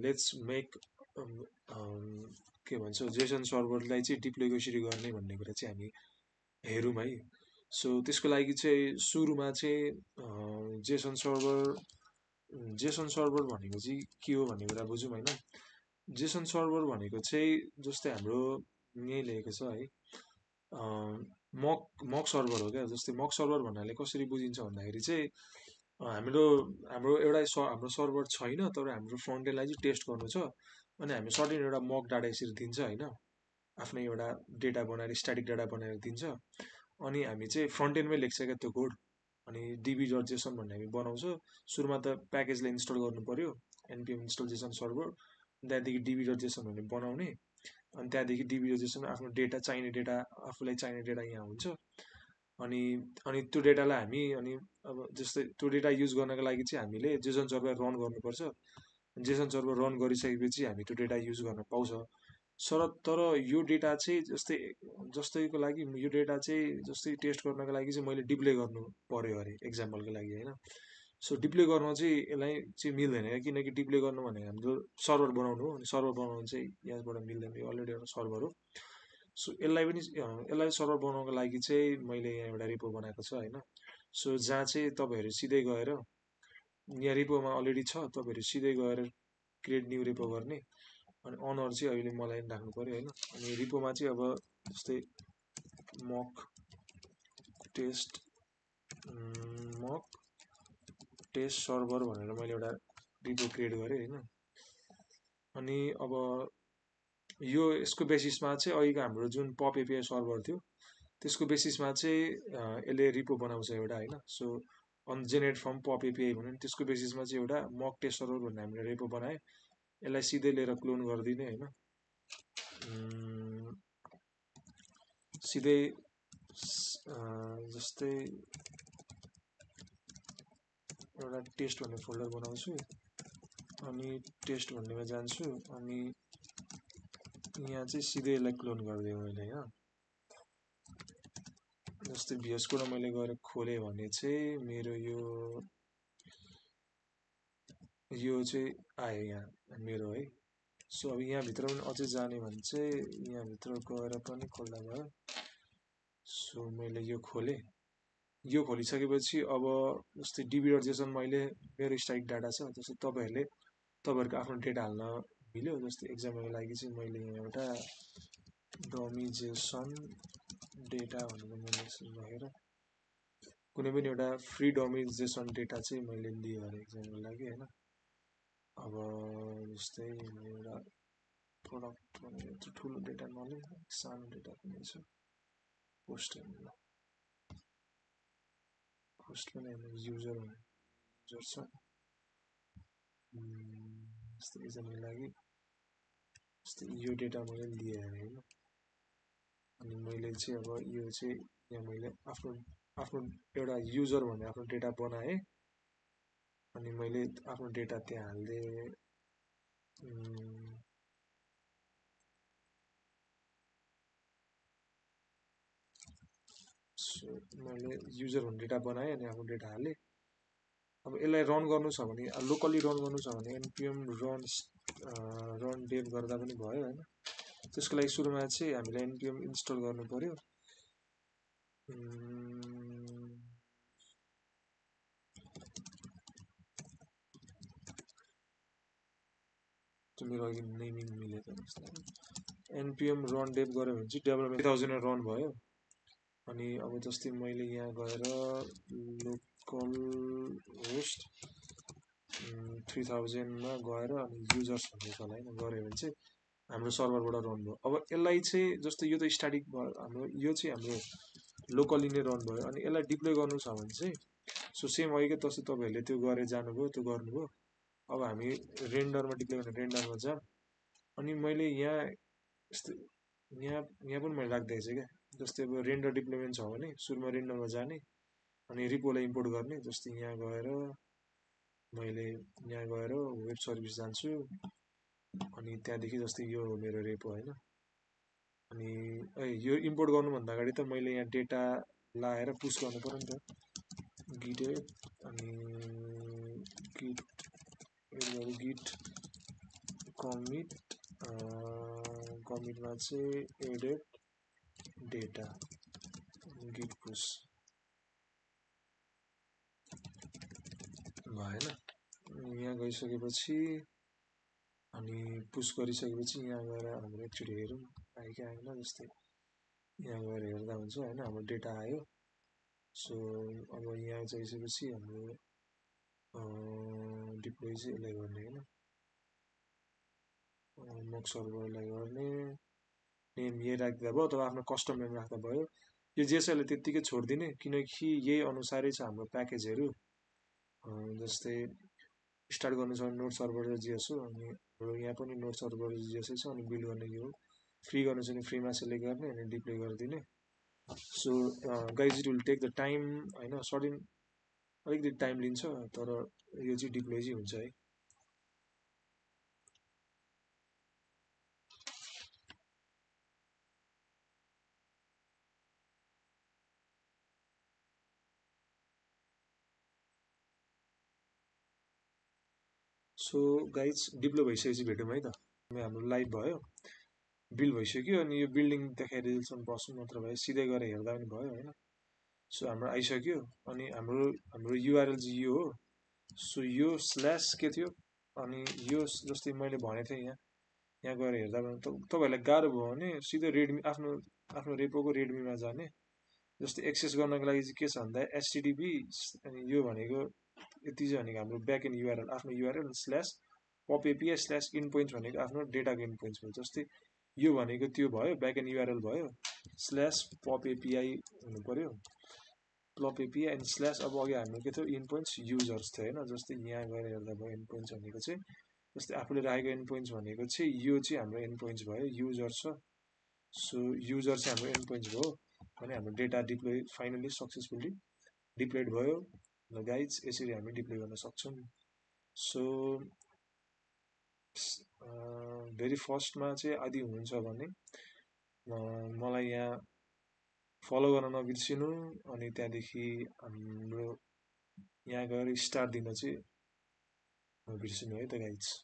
Let's make के भन्छ Jason सर्भरलाई चाहिँ डिप्लोय कसरी गर्ने भन्ने कुरा चाहिँ हामी हेरौँ है। सो त्यसको लागि चाहिँ सुरुमा चाहिँ जेसन सर्भर भनेको चाहिँ के हो भन्ने कुरा बुझौँ होइन। जेसन सर्भर भनेको चाहिँ जस्तै हाम्रो यहीँ लेखेको छ है, मक सर्भर हो क्या। जस्तै मक सर्भर भन्नाले कसरी बुझिन्छ भन्दाखेरि चाहिँ हाम्रो हाम्रो सर्भर छैन, तर हाम्रो फ्रन्ट एन्डलाई चाहिँ टेस्ट गर्नु छ, अनि हामी सर्टेन एउटा मक डाटा यसरी दिन्छ होइन, आफ्नै एउटा डेटा बनाएर स्ट्याटिक डाटा बनाएर दिन्छ, अनि हामी चाहिँ फ्रन्ट एन्डमै लेख्छ क्या त्यो कोड। अनि db.json भन्ने हामी बनाउँछ। सुरुमा त प्याकेजलाई इन्स्टल गर्नु पर्यो, npm install json सर्भर, त्यहाँदेखि db.json भन्ने बनाउने, अनि त्यहाँदेखि db.json आफ्नो डेटा चाहिने डेटा आफूलाई चाहिने डेटा यहाँ हुन्छ। अनि त्यो डेटालाई हामी अनि अब जस्तै त्यो डेटा युज गर्नको लागि चाहिँ हामीले जेसन सर्भर रन गर्नुपर्छ। जेसन सर्भर रन गरिसकेपछि हामी त्यो डेटा युज गर्न पाउँछ। तर यो डेटा चाहिँ जस्तैको लागि यो डेटा चाहिँ जस्तै टेस्ट गर्नको लागि चाहिँ मैले डिप्लोय गर्नु पर्यो अरे एक्जाम्पलको लागि होइन। सो डिप्लोय गर्न चाहिँ यसलाई चाहिँ मिल्दैन क्या, किनकि डिप्लोय गर्नु भनेको हाम्रो सर्भर बनाउनु हो, अनि सर्भर बनाउनु चाहिँ यहाँबाट मिल्दैन, यो अलरेडी एउटा सर्भर हो। सो यसलाई सर्भर बनाउनको लागि चाहिँ मैले यहाँ एउटा रिपो बनाएको छ होइन। सो जहाँ चाहिँ तपाईँहरू सिधै गएर यहाँ रिपोमा अलरेडी छ, तपाईँहरू सिधै गएर क्रिएट न्यू रिपो गर्ने, अनि अनर चाहिँ अहिले मलाई राख्नु पर्यो होइन। अनि रिपोमा चाहिँ अब जस्तै मक टेस्ट सर्भर भनेर मैले एउटा रिपो क्रिएट गरेँ होइन। अनि अब यसको बेसिसमा चाहिँ अहिलेको हाम्रो जुन पप एपिआई सर्भर थियो त्यसको बेसिसमा चाहिँ यसले रिपो बनाउँछ एउटा होइन। So on generate from pop API भन्यो नि, त्यसको बेसिसमा चाहिँ एउटा मक टेस्ट सर्भर भन्ने हामीले रिपो बनाएँ। यसलाई सिधै लिएर क्लोन गरिदिने होइन, सिधै जस्तै एउटा टेस्ट भन्ने फोल्डर बनाउँछु, अनि टेस्ट भन्नेमा जान्छु, अनि यहाँ चाहिँ सिधै यसलाई क्लोन गरिदिएँ मैले होइन। जस्तै VS कोड मैले गएर खोलेँ भने चाहिँ मेरो यो चाहिँ आयो यहाँ मेरो है। सो अब यहाँभित्र पनि अझै जाने भने चाहिँ यहाँभित्र गएर पनि खोल्दा भयो। सो मैले यो खोलेँ, यो खोलिसकेपछि अब जस्तै db.json मैले मेरो स्ट्याटिक डाटा छ, जस्तै तपाईँहरूको आफ्नो डेटा हाल्न मिल्यो। जस्तै एक्जाम्पलको लागि चाहिँ मैले यहाँ एउटा डमी जेसन डेटा भनेर मैले राखेर कुनै पनि एउटा फ्री डमी जेसन डेटा चाहिँ मैले लिएँ अरे एक्जाम्पलको लागि होइन। अब जस्तै एउटा प्रोडक्ट भनेर चाहिँ ठुलो डेटा नले सानो डेटा पनि छ, पोस्ट पनि युजर छ। जस्तै एक्जाम्पलको लागि जस्तै यो डेटा मैले लिएँ अरे होइन। अनि मैले चाहिँ अब यो चाहिँ यहाँ मैले आफ्नो एउटा युजर भन्ने आफ्नो डेटा बनाएँ, अनि मैले आफ्नो डेटा त्यहाँ हाल्दिएँ। सो मैले युजर भन्ने डेटा बनाएँ अनि आफ्नो डेटा हालेँ। अब यसलाई रन गर्नु छ भने लोकली रन गर्नु छ भने npm रन डेभ गर्दा पनि भयो होइन। त्यसको लागि सुरुमा चाहिँ हामीले npm इन्स्टल गर्नु पर्यो। मेरो अघि नेमिङ मिलेको npm रन डेभ गऱ्यो भने चाहिँ डेभलपमेन्ट 3000 रन भयो। अनि अब जस्तै मैले यहाँ गएर लोकल होस्ट 3000 मा गएर अनि युजर्स भन्ने छ होइन, गऱ्यो भने चाहिँ हाम्रो सर्भरबाट रन भयो। अब यसलाई चाहिँ जस्तै यो त स्ट्याटिक भयो हाम्रो, यो चाहिँ हाम्रो लोकली नै रन भयो। अनि यसलाई डिप्लोय गर्नु छ भने चाहिँ सो सेम अघिकै जस्तो तपाईँहरूले त्यो गरेर जानुभयो, त्यो गर्नुभयो। अब हामी रेन्डरमा डिप्लोय गर्ने रेन्डरमा जाऊँ। अनि मैले यहाँ पनि मैले राखिदिएको छु क्या। जस्तै अब रेन्डर डिप्लोयमेन्ट छ भने सुरुमा रेन्डरमा जाने, अनि रिपोलाई इम्पोर्ट गर्ने। जस्तै यहाँ गएर मैले वेब सर्भिस जान्छु, अनि त्यहाँदेखि जस्तै यो मेरो रेपो होइन। अनि यो इम्पोर्ट गर्नुभन्दा अगाडि त मैले यहाँ डेटा लाएर पुस गर्नु पर्यो नि त, गिट कमिट कमिटमा चाहिँ एडेड डेटा गिट पुस भएन। यहाँ गइसकेपछि अनि पुस गरिसकेपछि यहाँ गएर हाम्रो एकचोटि हेरौँ आयो कि आएन। जस्तै यहाँ गएर हेर्दा हुन्छ होइन, हाम्रो डेटा आयो। सो अब यहाँ गइसकेपछि हाम्रो डिप्लोय चाहिँ यसलाई गर्ने होइन, मक सर्भरलाई गर्ने। नेम यही राख्दा भयो, तपाईँ आफ्नो कस्टम नेम राख्दा भयो। यो जेएसएलले त्यत्तिकै छोडिदिने, किनकि यही अनुसारै छ हाम्रो प्याकेजहरू। जस्तै स्टार्ट गर्नु छ नोड सर्भर र जिएस हो, अनि यहाँ पनि नोड सर्भर जिएसै छ। अनि बिल्ड गर्ने यो फ्री गर्नु छ भने फ्रीमा सेलेक्ट गर्ने अनि डिप्लोय गरिदिने। So guys it will take the time होइन, सडन अलिकति टाइम लिन्छ, तर यो चाहिँ डिप्लोय चाहिँ हुन्छ है। सो गाइज डिप्लोय भइसकेपछि भेटौँ है त। हाम्रो लाइभ भयो, बिल्ड भइसक्यो। अनि यो बिल्डिङ देखाएर रिजल्टसम्म बस्नु मात्र भयो, सिधै गएर हेर्दा पनि भयो होइन। सो हाम्रो आइसक्यो। अनि हाम्रो युआरएल चाहिँ यो हो। सो यो स्ल्यास के थियो, अनि यो जस्तै मैले भनेको थिएँ यहाँ गएर हेर्दा पनि तपाईँहरूलाई गाह्रो भयो भने सिधै रेडमी आफ्नो रेपोको रेडमीमा जाने। जस्तै एक्सेस गर्नको लागि चाहिँ के छ भन्दा एचटिटिपी, अनि यो भनेको यति चाहिँ भनेको हाम्रो ब्याक एन्ड युआरएल, आफ्नो URL slash pop API slash in points भनेको आफ्नो डेटाको इन पोइन्ट्स भयो। जस्तै यो भनेको त्यो भयो, ब्याक एन्ड युआरएल भयो, स्ल्यास पप एपिआई हुनु पर्यो, पप एपिआई एन्ड स्ल्यास। अब अघि हाम्रो के थियो इन पोइन्ट्स युजर्स थियो होइन। जस्तै यहाँ गएर हेर्दा भयो इन पोइन्ट्स भनेको चाहिँ जस्तै आफूले राखेको इन पोइन्ट्स भनेको चाहिँ यो चाहिँ हाम्रो इन पोइन्ट्स भयो, युजर छ। सो युजर चाहिँ हाम्रो इन पोइन्ट्स भयो भने हाम्रो data deploy finally successfully diploid भयो। ल गाइज यसरी हामी डिप्लोय गर्न सक्छौँ। सो भेरी फर्स्टमा चाहिँ आदि हुनुहुन्छ भने मलाई यहाँ फलो गर्न नबिर्सिनु। अनि त्यहाँदेखि हाम्रो यहाँ गएर स्टार दिन चाहिँ नबिर्सिनु है त गाइज।